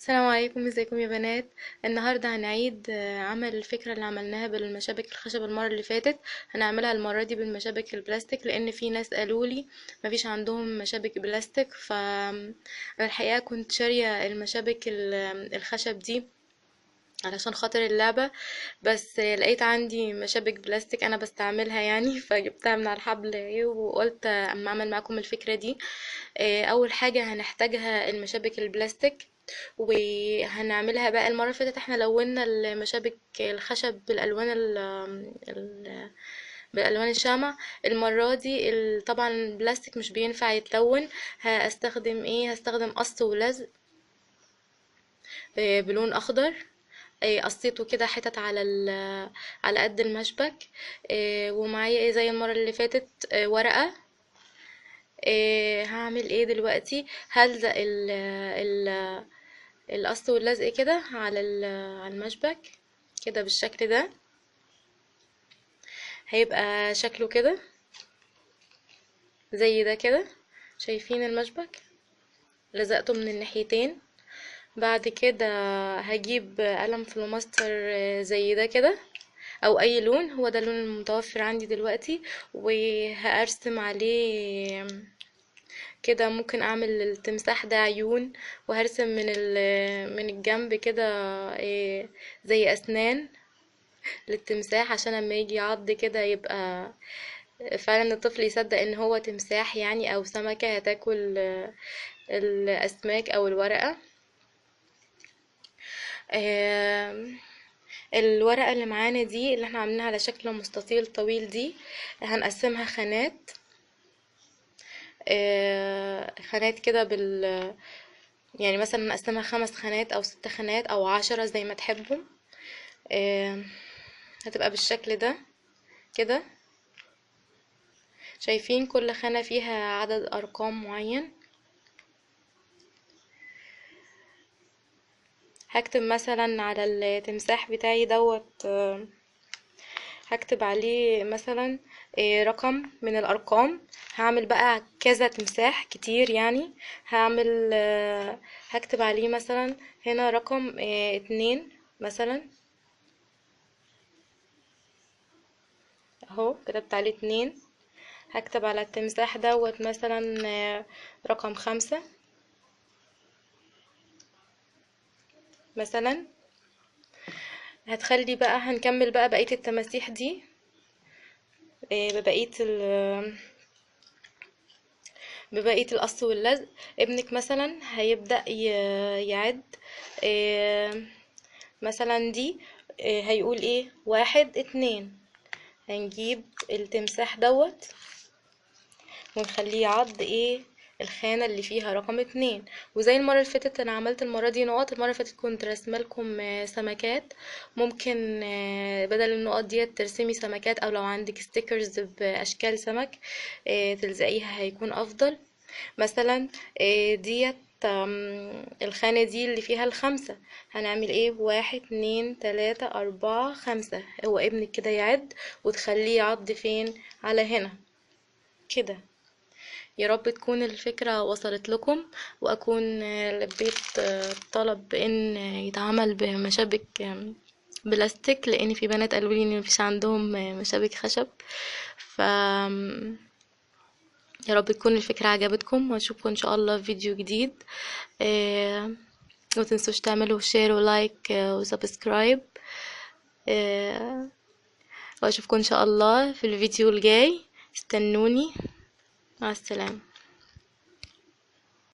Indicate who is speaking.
Speaker 1: السلام عليكم، ازيكم يا بنات؟ النهارده هنعيد عمل الفكرة اللي عملناها بالمشابك الخشب المرة اللي فاتت. هنعملها المرة دي بالمشابك البلاستيك، لان في ناس قالوا لي مفيش عندهم مشابك بلاستيك. ف انا الحقيقة كنت شاريه المشابك الخشب دي علشان خاطر اللعبة، بس لقيت عندي مشابك بلاستيك انا بستعملها يعني فجبتها من على الحبل وقلت اما اعمل معاكم الفكرة دي. اول حاجة هنحتاجها المشابك البلاستيك، وهنعملها بقى. المرة اللي فاتت احنا لونا المشابك الخشب بالالوان بالالوان الشمع. المرة دي طبعا البلاستيك مش بينفع يتلون. هستخدم ايه؟ هستخدم قص ولزق بلون اخضر. قصيته كده حتت على قد المشبك. ومعايا ايه زي المرة اللي فاتت؟ ورقة. هعمل ايه دلوقتي؟ هلزق القص واللزق كده على المشبك كده بالشكل ده. هيبقى شكله كده زي ده كده. شايفين المشبك؟ لزقته من الناحيتين. بعد كده هجيب قلم فلوماستر زي ده كده، او اي لون، هو ده اللون المتوفر عندي دلوقتي، وهرسم عليه كده. ممكن اعمل التمساح ده عيون، وهرسم من الجنب كده زي اسنان للتمساح، عشان لما يجي يعض كده يبقى فعلا الطفل يصدق ان هو تمساح يعني، او سمكة هتاكل الاسماك او الورقة. الورقة اللي معانا دي اللي احنا عاملينها على شكل مستطيل طويل دي هنقسمها خانات، خانات كده يعني مثلا نقسمها 5 خانات او 6 خانات او 10 زي ما تحبوا. هتبقى بالشكل ده كده. شايفين كل خانة فيها عدد ارقام معين. هكتب مثلا على التمساح بتاعي دوت، هكتب عليه مثلا رقم من الارقام. هعمل بقى كذا تمساح كتير يعني. هكتب عليه مثلا هنا رقم 2 مثلا، اهو كتبت عليه 2. هكتب على التمساح دوت مثلا رقم 5 مثلا. هتخلي بقى، هنكمل بقى بقية التماسيح دي ببقية القص واللزق. ابنك مثلا هيبدأ يعد، مثلا دي هيقول ايه؟ 1 2. هنجيب التمساح دوت ونخليه يعض ايه؟ الخانة اللي فيها رقم 2. وزي المرة اللي فاتت انا عملت المرة دي نقط. المرة اللي فاتت كنت رسمة لكم سمكات، ممكن بدل النقط دي ترسمي سمكات، او لو عندك stickers باشكال سمك تلزقيها هيكون افضل. مثلا ديت الخانة دي اللي فيها 5، هنعمل ايه؟ 1 2 3 4 5. هو ابنك كده يعد وتخليه يعض فين؟ على هنا كده. يا رب تكون الفكرة وصلت لكم، وأكون لبيت طلب إن يتعمل بمشابك بلاستيك، لأن في بنات قالوا لي إن مفيش عندهم مشابك خشب. ف يا رب تكون الفكرة عجبتكم، وأشوفكم إن شاء الله في فيديو جديد. ومتنسوش تعملوا share و like و subscribe، وأشوفكم إن شاء الله في الفيديو الجاي. استنوني، مع السلامة.